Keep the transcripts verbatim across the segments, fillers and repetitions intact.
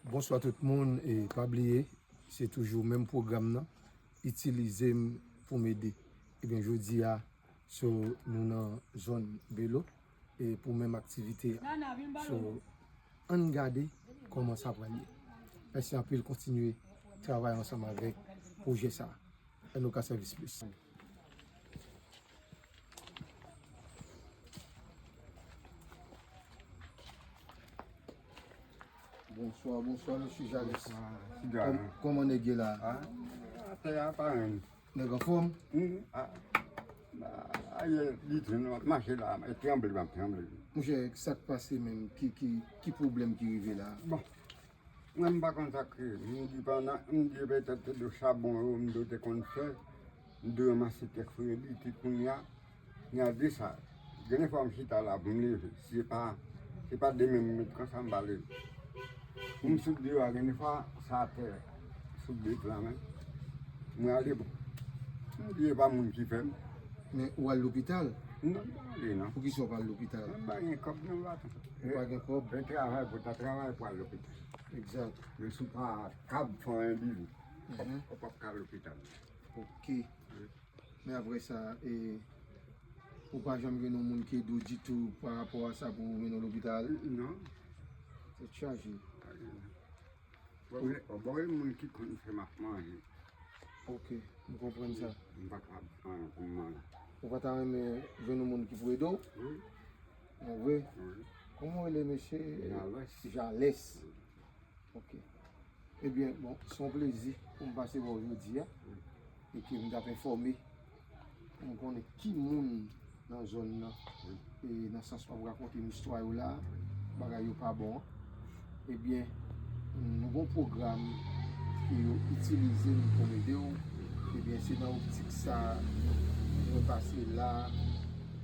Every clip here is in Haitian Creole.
Bonswa tout moun, e pa bliye, se toujou menm pwogram nan, itilize m pou m ede. Ebyen, jodi a, so, nou nan zòn Belo, e pou menm aktivite a. So, ann gade kòman sa pral ye. Mèsi anpil, kontinye travay ansanm avèk pwojè sa a. N O K Service Plus. Bonswa, bonswa, mesye Jalis. Bonswa, Sigal. Kòm-, kòman nèg ye la? Ah, atè a pa menm. Nèg anfòm? Hmm, ah, ah, ayè, li di nou ap mache la, e tranble, m ap tranble. Monchè, sa k pase menm? Ki, ki, ki pwoblèm ki rive la? Bon, mwen m pa konn sa k rive. M di pandan, m di petèt se de chabon yo, m di yo te konn fè, m di yo ranmase kèk fredi, ti kounye a, N a di sa, gen de fwa m chita la pou m leve. Si se pa, se pa demen m met konsa m pa leve. Pou m sot deyò a, gen de fwa sa atè sou brit la men. Mwen ale bon. M di e pa moun ki fè m. Men ou al lopital? Non, m pa ale non. Poukisa ou pa al lopital? Mwen pa gen kòb non baton. Ou pa gen kòb? Fè travay pou ta travay pou al lopital. Egzat. Men si w pa kab fè yon bibi, ou p ap ka al lopital. Ok. Men apre sa, e, ou pa janm jwenn yon moun ki ede w ditou pa rapò a sa pou w mennen w lopital? Non. Tèt chaje. Pa gen. Bon, bon, bon, gen moun ki konn fè m ap manje. Ok, m konprann sa. M pa ka pran pou m manje. Ou pa ta renmen jwenn yon moun ki pou ede w? Wi. An vre? Wi. Kòman w rele mesye? Jalès. Jalès. Wi. Ok. Ebyen, bon, se yon plezi pou m pase wè w jodi a. Wi. E ke m t ap enfòme pou m konnen ki moun nan zòn nan. Wi. E nan sans m ap rakonte m istwa yo la, bagay yo pa bon an. Ebyen, nou gon pwogram ke yo itilize m pou m ede w. Ebyen, se nan optik sa mwen pase la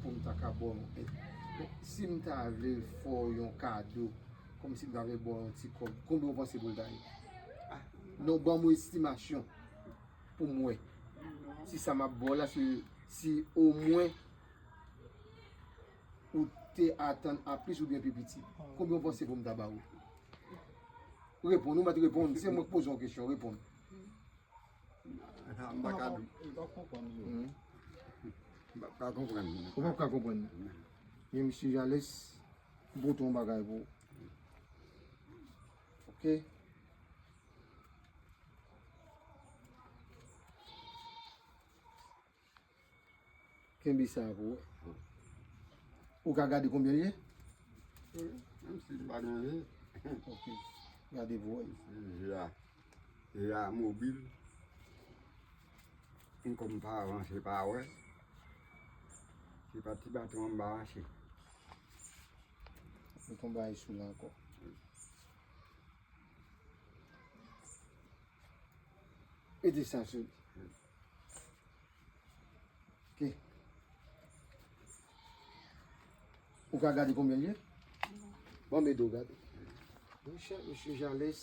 pou m ta ka ba w yon èd. Men, si m ta vle fè w yon kado, kòmsi m ta vle ba w yon ti kòb, konbyen w panse pou l ta ye? Ah. Non, ban m yon estimasyon pou m wè. Si sa m ap ba w la, si, si omwen ou te atann a plis oubyen pi piti. Konbyen w panse pou m ta ba ou? Reponn, ou mèt reponn. Se mwen k poze w kesyon, reponn. Ah, m pa ka di. M p ap konprann yo. Hmm. M p ap ka konprann. Ou p ap ka konprann. Men misye Jalès pote yon bagay pou ou. Ok? Kenbe sa pou wè. Ou ka gade konbyen l ye? Wi, menm si m pa gen je. Ok. Gade pou wè. Si je a, je a mobil. M kòm pa avanse, pa wè. Se pa ti baton an m pa avanse. Met yon bagay sou la ankò. Mete sa sou li. Ok. Ou ka gade konbyen l ye? Bon, m ede w gade. Monchè, mesye Jalès,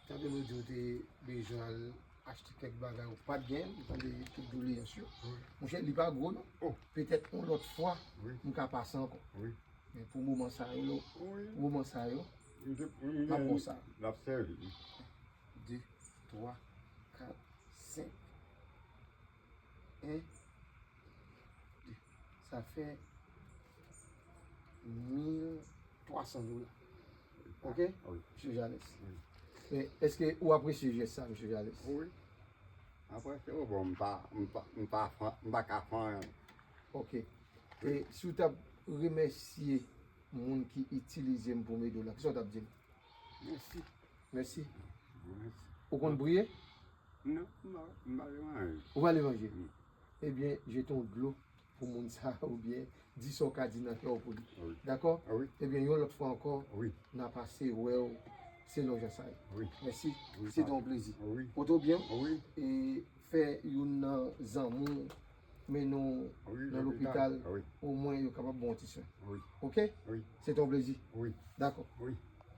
tande mwen di w te bezwen al achte kèk bagay ou pa t gen, m tande tout doleyans yo. Wi. Monchè, li pa gwo non. Oh. Petèt yon lòt fwa, wi, m ka pase ankò. Wi. Men pou moman sa yo, wi, pou moman sa yo, m te, m, m ap bon sa. L ap sèvi. De, twa, kat, senk. En, de. Sa fè mil twa san dola. Ok? Wi. Mesye Jalès. Wi. Men èske ou apresye jès sa, mesye Jalès? Wi. Apresye, bon, m pa, m pa, m pa fè, m pa ka fè anyen. Ok. E si w t ap remèsye moun ki itilize m pou m ede w la, kisa w t ap di m? Mèsi. Mèsi. Mèsi. Ou konn priye? Non, m pa, m pa vle manje. Ou pa vle manje? Mm. Ebyen, jete yon dlo pou moun sa a oubyen di sa w ka di nan kè w pou li. Wi. Dakò? Wi. Ebyen, yon lòt fwa ankò, wi, n a pase wè w selon jan sa ye. Wi. Mèsi. Wi, se te yon plezi. Wi. Pote w byen. Wi. E fè youn nan zanmi w mennen w nan lopital. Wi, lopital. Wi. Omwen yo kapab ba w yon ti swen. Wi. Ok? Wi. Se te yon plezi. Wi. Dakò. Wi.